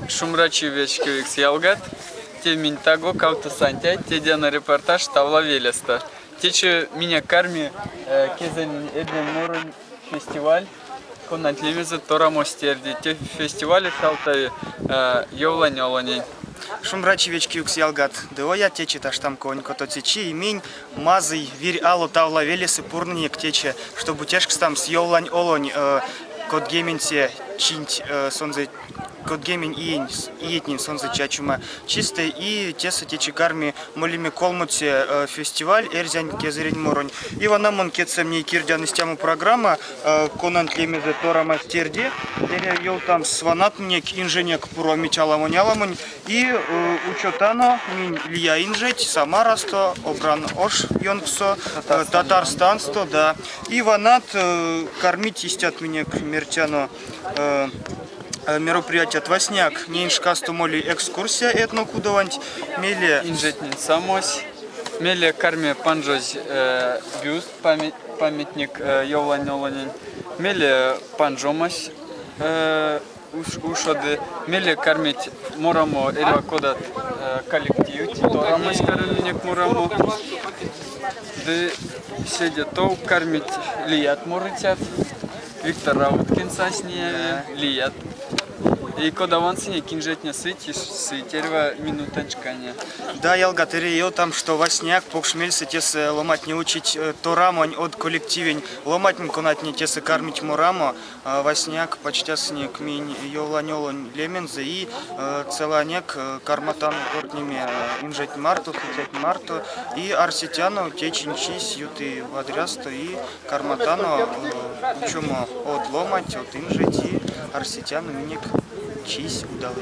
Шумбрачи, вечкевикс ялгат! Те минь таго кавто Сантяйть тейдяно репортаж Тавла велестэ. Течи минек карми кезэрень эрзянь моронь фестиваль, конанть лемезэ Торамось терди. Те фестивалесь алтави Йовлань Олонень. Шумбрачи, вечкевикс ялгат! Ды оя течи таштамконь котоце чи, и минь мазый вирь ало Тавла велесэ пурнынек течи, штобу тешкстамс Йовлань Олонь кодгеменце чинть сонзэ кодгемень иень иетнень сонзэ чачома чистэ и тесэ течи карми молеме колмоце фестиваль эрзянь кезэрень моронь. И вана мон кедьсэм ней кирдян истямо программа, конанть лемезэ Торамась терди. Эряви ёвтамс, ванат минек инженек пуромить аламонь-аламонь и учотано минь лия инжеть Самарасто, Обран ош ёнкссо, Татарстансто, да. И ванат кармить истят минек мертяно мероприятият васняк неень шкасто моли экскурсия этнокудованть, мейле Инжетнень самось, мейле карми панжозь бюст, памятник Йовлань Олонень, мейле панжомась ушоды, мейле кармить морамо эрьва кодат коллективть, торамось карми минек морамо, ды седе тов кармить лият морыцят. Виктор Рауткин сась неяви, лият. И кода вансынек, инжетне сыть, сыть эрьва минутань шкане. Да, ялгат, эряви там, что васняк покш мельсэ тесэ ломатне учить торамонь од коллективень ломатнень, конатне тесэ кармить морамо. Васняк пачтясынек минь Йовлань Олонь лемензэ и целанек карматано кортнеме инжеть марто, сыцят марто. И арсетяно, течинь чись юты вадрясто и карматано учомо од ломанть, од инжеть и арсетяно минек чись удалы.